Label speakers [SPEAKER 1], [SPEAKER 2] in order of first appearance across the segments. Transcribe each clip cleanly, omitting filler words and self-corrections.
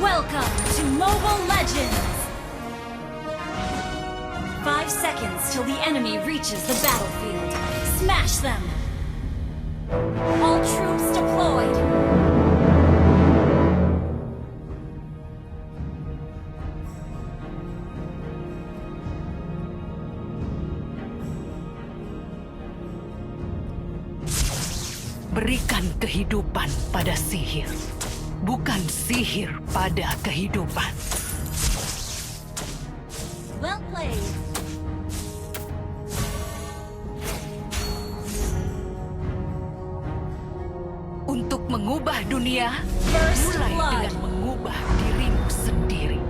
[SPEAKER 1] Welcome to Mobile Legends! 5 seconds till the enemy reaches the battlefield. Smash them! All troops deployed!
[SPEAKER 2] Berikan kehidupan pada sihir, bukan sihir pada kehidupan.
[SPEAKER 1] Well played!
[SPEAKER 2] Untuk mengubah dunia,
[SPEAKER 1] First
[SPEAKER 2] mulai
[SPEAKER 1] blood.
[SPEAKER 2] dengan mengubah dirimu sendiri.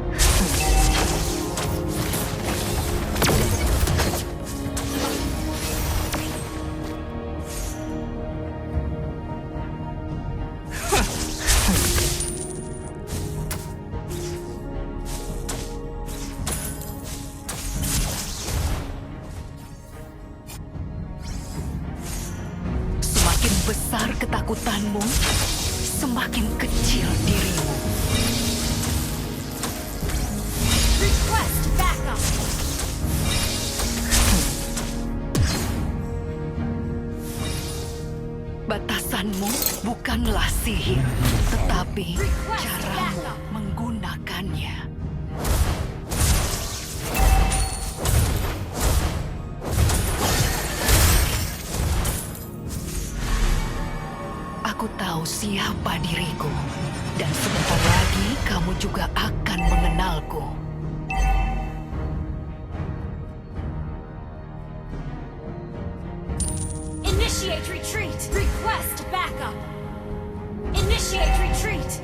[SPEAKER 2] Semakin besar ketakutanmu, semakin kecil dirimu.
[SPEAKER 1] Request backup!
[SPEAKER 2] Batasanmu bukanlah sihir, tetapi
[SPEAKER 1] Request
[SPEAKER 2] caramu
[SPEAKER 1] backup.
[SPEAKER 2] menggunakannya. Aku tahu siapa diriku, dan sebentar lagi kamu juga akan mengenalku.
[SPEAKER 1] Initiate retreat! Request backup! Initiate retreat!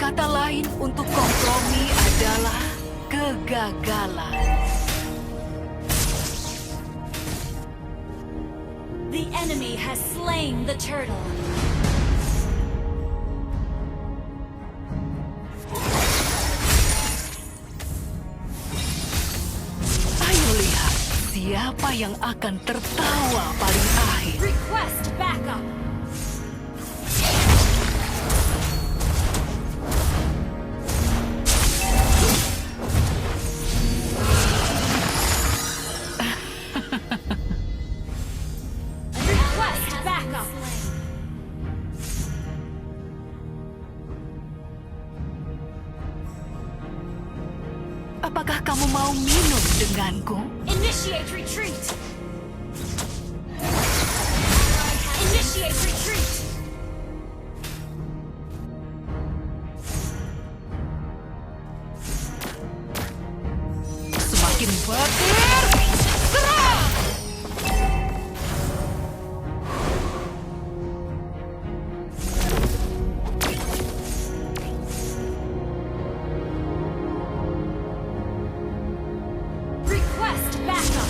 [SPEAKER 2] Kata lain untuk kompromi adalah kegagalan.
[SPEAKER 1] The enemy has slain the turtle.
[SPEAKER 2] Ayo lihat siapa yang akan tertawa paling akhir.
[SPEAKER 1] Request backup! Request backup!
[SPEAKER 2] Apakah kamu mau minum denganku?
[SPEAKER 1] Initiate retreat! Initiate retreat!
[SPEAKER 2] Semakin petir, serang!
[SPEAKER 1] Request backup!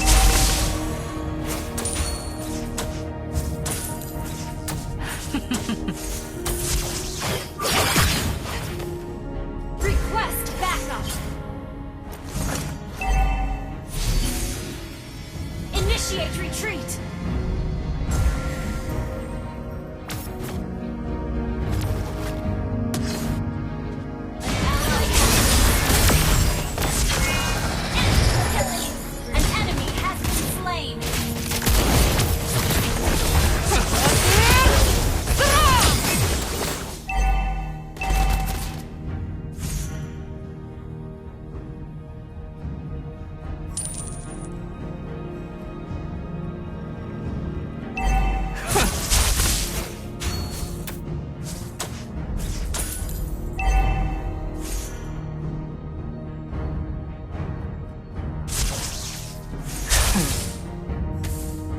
[SPEAKER 1] Request backup! Initiate retreat! An enemy has been slain!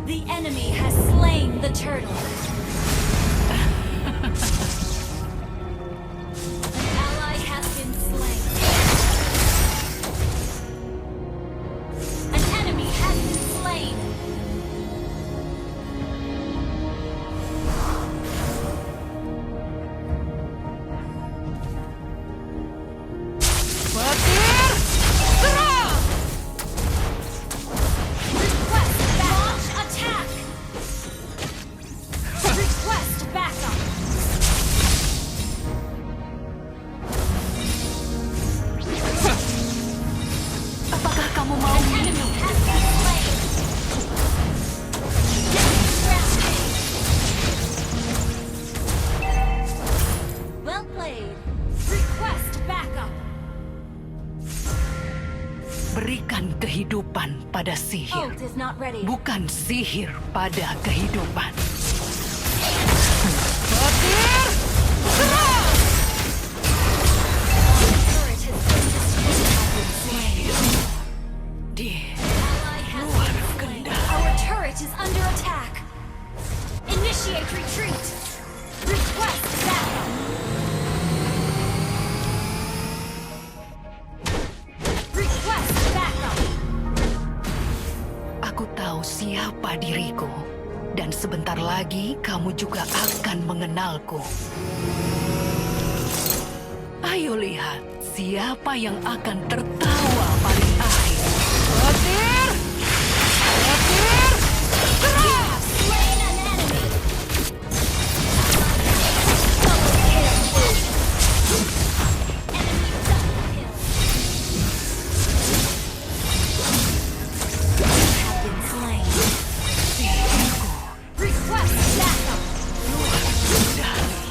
[SPEAKER 1] The enemy has slain the turtle. An ally has been slain. An enemy has been slain.
[SPEAKER 2] Petir, serang!
[SPEAKER 1] Request backup!
[SPEAKER 2] Berikan kehidupan pada sihir,
[SPEAKER 1] Ult is not ready.
[SPEAKER 2] bukan sihir pada kehidupan. Petir! Serang!
[SPEAKER 1] Turret has been destroyed.
[SPEAKER 2] Di
[SPEAKER 1] Ally has
[SPEAKER 2] luar
[SPEAKER 1] been slain.
[SPEAKER 2] kendali.
[SPEAKER 1] Our turret is under attack. Initiate retreat. Request backup. Request backup.
[SPEAKER 2] Aku tahu siapa diriku, dan sebentar lagi kamu juga akan mengenalku. Ayo lihat siapa yang akan tertawa paling akhir. Petir! Petir! Serang!
[SPEAKER 1] Slain an enemy. Double kill. Enemy double kill. You have been slain.
[SPEAKER 2] Sihirku
[SPEAKER 1] Request backup.
[SPEAKER 2] luar kendali.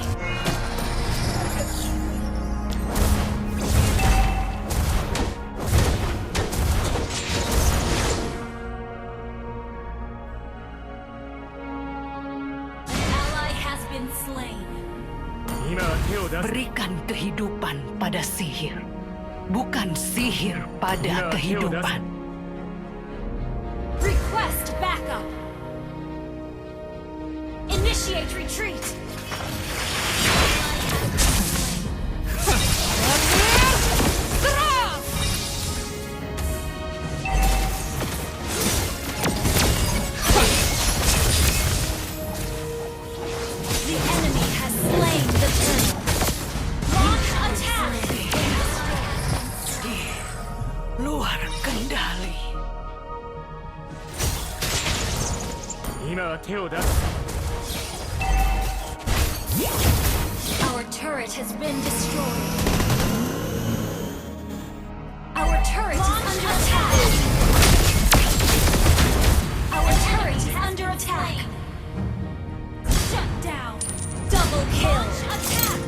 [SPEAKER 1] An ally has been slain.
[SPEAKER 3] 今は手を出す
[SPEAKER 2] Berikan kehidupan pada sihir, bukan sihir pada kehidupan.
[SPEAKER 1] Request backup. Initiate retreat.
[SPEAKER 2] Serang!
[SPEAKER 1] The enemy has slain the turtle. Launch attack.
[SPEAKER 2] Di luar kendali.
[SPEAKER 3] 今は手を出す
[SPEAKER 1] Our turret has been destroyed. Our turret is under attack. Our turret is under attack. Shut down. Double kill. Attack.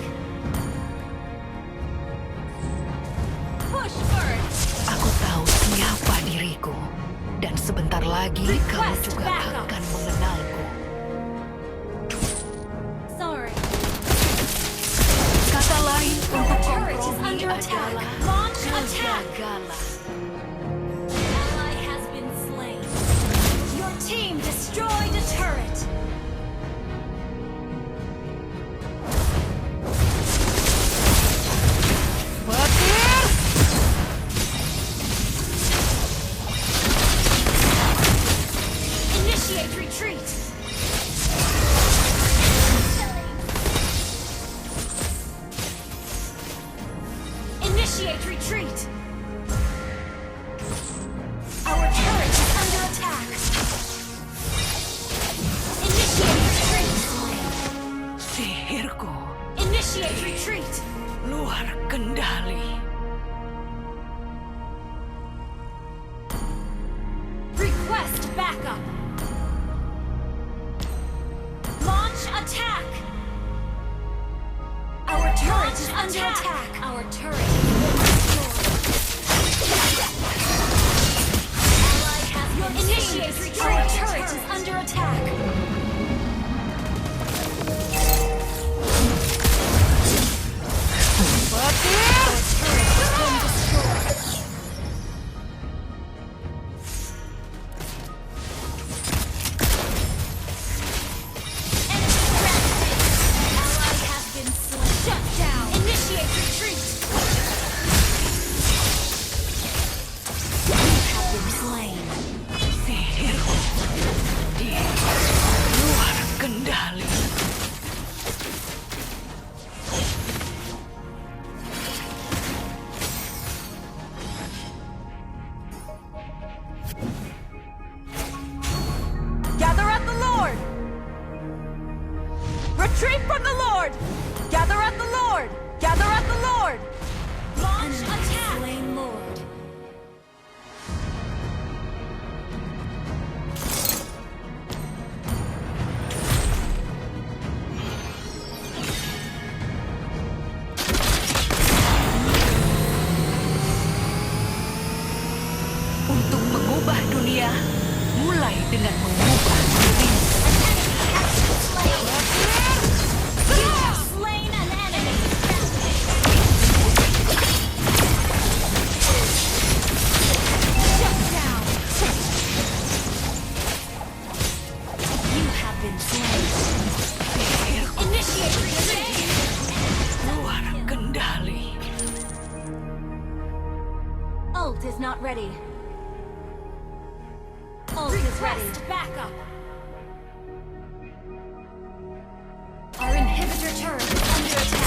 [SPEAKER 1] Push first.
[SPEAKER 2] Aku tahu siapa diriku, dan sebentar lagi kamu
[SPEAKER 1] Request
[SPEAKER 2] juga
[SPEAKER 1] backup.
[SPEAKER 2] akan mengenalku.
[SPEAKER 1] Sorry.
[SPEAKER 2] Kata lain
[SPEAKER 1] Our
[SPEAKER 2] untuk
[SPEAKER 1] turret is
[SPEAKER 2] kompromi
[SPEAKER 1] under attack.
[SPEAKER 2] adalah
[SPEAKER 1] Launch attack.
[SPEAKER 2] kegagalan.
[SPEAKER 1] Ally has been slain. Your team destroyed a turret.
[SPEAKER 2] Petir!
[SPEAKER 1] Initiate retreat. Initiate retreat. Our turret is under attack. Initiate retreat.
[SPEAKER 2] Sihirku
[SPEAKER 1] Initiate retreat.
[SPEAKER 2] luar kendali.
[SPEAKER 1] Request backup. Launch attack. Our turret is under attack. Our turret has been destroyed. Initiate retreat. Our turret is under attack.
[SPEAKER 2] Petir!
[SPEAKER 1] Turret has been destroyed. Ally has been slain. Shut down. Initiate retreat. You have been slain.
[SPEAKER 2] Sihirku di luar kendali.
[SPEAKER 4] Gather at the Lord! Retreat from the Lord! Gather at the Lord! Gather at the Lord!
[SPEAKER 1] Launch attack. Slain Lord.
[SPEAKER 2] Ya, mulai dengan mengubah diri.
[SPEAKER 1] You have slain an enemy. Shut down. You have been slain. Initiate retreat.
[SPEAKER 2] Luar kendali.
[SPEAKER 1] Ult is not ready. Ult is ready. Backup. Our inhibitor turret is under attack.